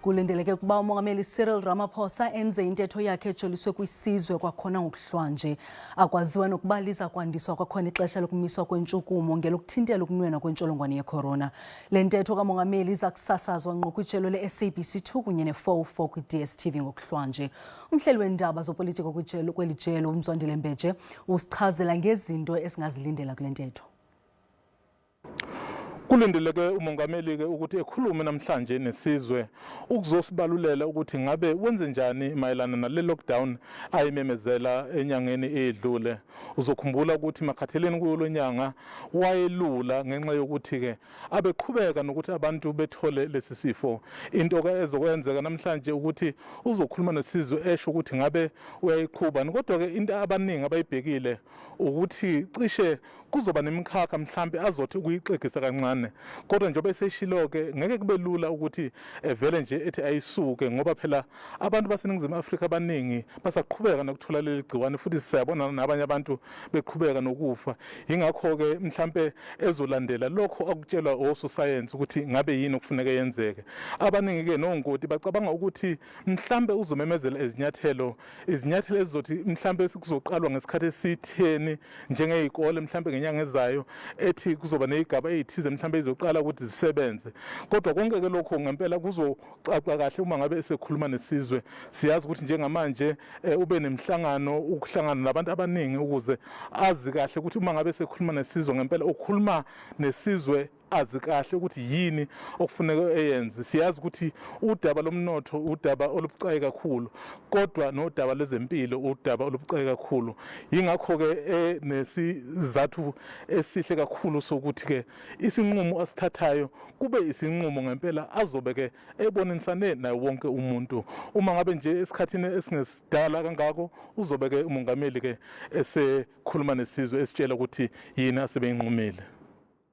Kulindeleke ukuba uMongameli Cyril Ramaphosa enze intetho yakhe ejoliswe kwisizwe kwakhona ngokuhlwanje. Akwaziwa nokuba liza kwandiswa kwakhona ixesha lokumiswa kwentshukumo ngelokuthintela ukunwenwa kwentsholongwane yekhorona. Le ntetho kaMongameli iza kusasazwa ngqo kwijelo le-SABC 2 kunye ne-404 kwi-DStv ngokuhlwanje. Umhleli weendaba zopolitiko kwijelo kweli jelo uMzwandile Mbeje usichazela ngezinto esingazilindela kule ntetho. Kulindeleke umongameli-ke ukuthi ekhulume namhlanje nesizwe ukuzosibalulela ukuthi ngabe wenze njani mayelana nale lockdown ayimemezela enyangeni eyedlule. Uzokhumbula ukuthi makhatheleni kuyo lonyanga wayelula ngenxa yokuthi-ke abeqhubeka nokuthi abantu bethole lesi sifo. Into-ke ezokwenzeka namhlanje ukuthi uzokhuluma nesizwe esho ukuthi ngabe uyayiqhuba. Kodwa-ke into abaningi abayibhekile ukuthi cishe kuzoba nemikhakha mhlampe azothi ukuyixegisa kancane kodwa njengoba eseshilo-ke ngeke kube lula ukuthi evele nje ethi ayisuke ngoba phela abantu baseNingizimu Afrika abaningi basaqhubeka nokuthola leli gciwane futhi siyabona nabanye abantu beqhubeka nokufa. Yingakho-ke mhlampe ezolandela lokho akutshelwa ososayensi ukuthi ngabe yini okufuneka yenzeke. Abaningi-ke nongoti bacabanga ukuthi mhlampe uzomemezela izinyathelo izinyathelo ezizothi mhlampe kuzoqalwa ngesikhathi esitheni njengey'kole mhlampe ngenyanga ezayo ethi kuzoba ney'gaba ey'thize mhlampe izoqala ukuthi zisebenze. Kodwa konke-ke lokho ngempela kuzocaca kahle uma ngabe esekhuluma nesizwe. Siyazi ukuthi njengamanje eh, ube nemihlangano ukuhlangana nabantu abaningi ukuze azi kahle ukuthi uma ngabe esekhuluma nesizwe ngempela ukhuluma nesizwe azi kahle ukuthi yini okufuneka eyenze. Siyazi ukuthi udaba lomnotho udaba olubucayi kakhulu, kodwa nodaba lwezempilo udaba olubucayi kakhulu. Yingakho-ke enesizathu esihle kakhulu sokuthi-ke isinqumo asithathayo kube isinqumo ngempela azobe-ke ebonisane naye wonke umuntu. Uma ngabe nje esikhathini esingesidala kangako uzobe-ke umongameli-ke esekhuluma nesizwe esitshela ukuthi yini asebeyinqumile.